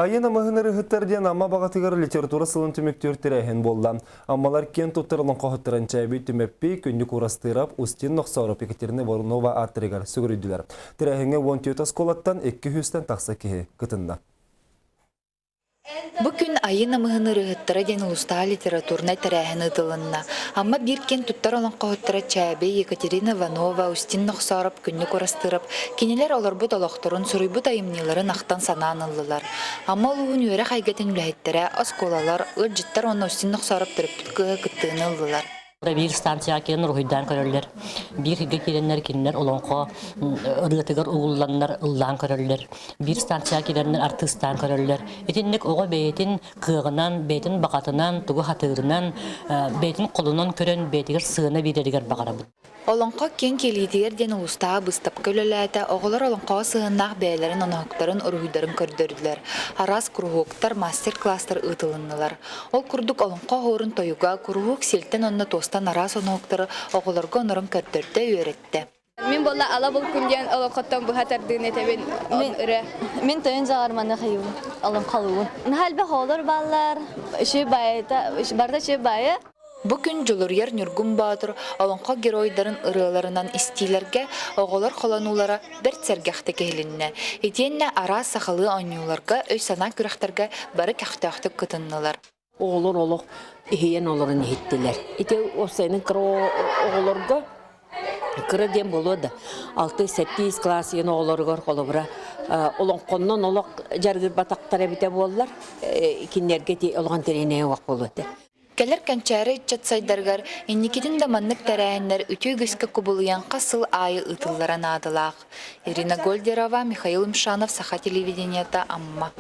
Айыы намыһын ырыһыттар диэн Амма баҕатыгар литература сылын түмүктүүр тэрээһин буолла. Аммалар киэн туттар олоҥхоһуттарын Чээбий Түмэппий, Күннүк Уурастыырап, Устин Нохсоороп, Екатерина Воронова ааттарыгар сүгүрүйдүлэр. Тэрээһиҥҥэ 14 оскуолаттан 200-тэн тахса киһи кытынна. Бу күн Айыы намыһын ырыаһыттара диэн улуустааҕы литературнай тэрээһин ыытылынна. Амма биир киэн туттар олоҥхоһуттара Чээбий, Екатерина Иванова, Устин Нохсоороп, Күннүк Урастыырап кинилэр олорбут олохторун, суруйбут айымньыларын ахтан-санаан ыллылар. Амма улууһун үөрэх эйгэтин үлэһиттэрэ, оскуолалар, ыалдьыттар уонна Устин Нохсоороп төрөппүт кыыһа кыттыыны ыллылар. Биир станцияҕа киирэн уруһуйдаан көрөллөр. Биир сиргэ киирэннэр кинилэр олоҥхо ырыатыгар угулланнар ыллаан көрөллөр. Биир станцияҕа киирэннэр артыыстаан көрөллөр. Итинник оҕо бэйэтин кыаҕынан, бэйэтин баҕатынан, тугу сатыырынан, бэйэтин холунан көрөн бэйэтигэр сыана биэрэригэр баҕарабын. Олоҥхо киэҥ киэлиитигэр диэн улуустааҕы быыстапка үлэлээтэ, оҕолор олоҥхоҕо сыһыаннаах бэйэлэрин оноһуктарын, уруһуйдарын көрдөрдүлэр. Араас куруһуоктар, мастер-класстар ыытылыннылар. Ол курдук олоҥхо оһуорун тойуга, куруһуок сиэлтэн уонна туостан араас оноһуктары оҕолорго онорон көрдөрдө, үөрэттэ. Мин буолла ала булкун диэн олоҥхоттон быһа тардыын этэбин ырыа. Мин тойон дьаҕарманы хайыбын, олоҥхолуубун. Наһаа элбэх оҕолор бааллар, үчүгэй баайыта, барыта үчүгэй баайы. Бу күн Дьулуруйар Ньургун Боотур олоҥхо геройдарын ырыаларынан истиилэргэ оҕолор холонуулара бэрт сэргэхтик иһилиннэ. Итиэннэ араас сахалыы оонньууларга, өй-санаа күрэхтэргэ бары көхтөөхтүк кытыннылар. Оҕолор олох иһийэн олорон иһиттилэр. Ити уопсайынан кыра оҕолорго кыра диэн буолуо да 6-7 кылаас иэн оҕолоругар холобура олоҥхоннон олох дьарыгырбатахтар эбитэ буоллар кинилэргэ ити олоҕун тэринэйэ уох буолуо этэ. Кэлэр кэнчээри ыччат сайдарыгар инникитин да маннык тэрээһиннэр үтүө үгэскэ кубулуйан хас сыл аайы ыытыллара наадалаах. Ирина Гольдерова, Михаил Мшанов, Саха телевидениета, Амма.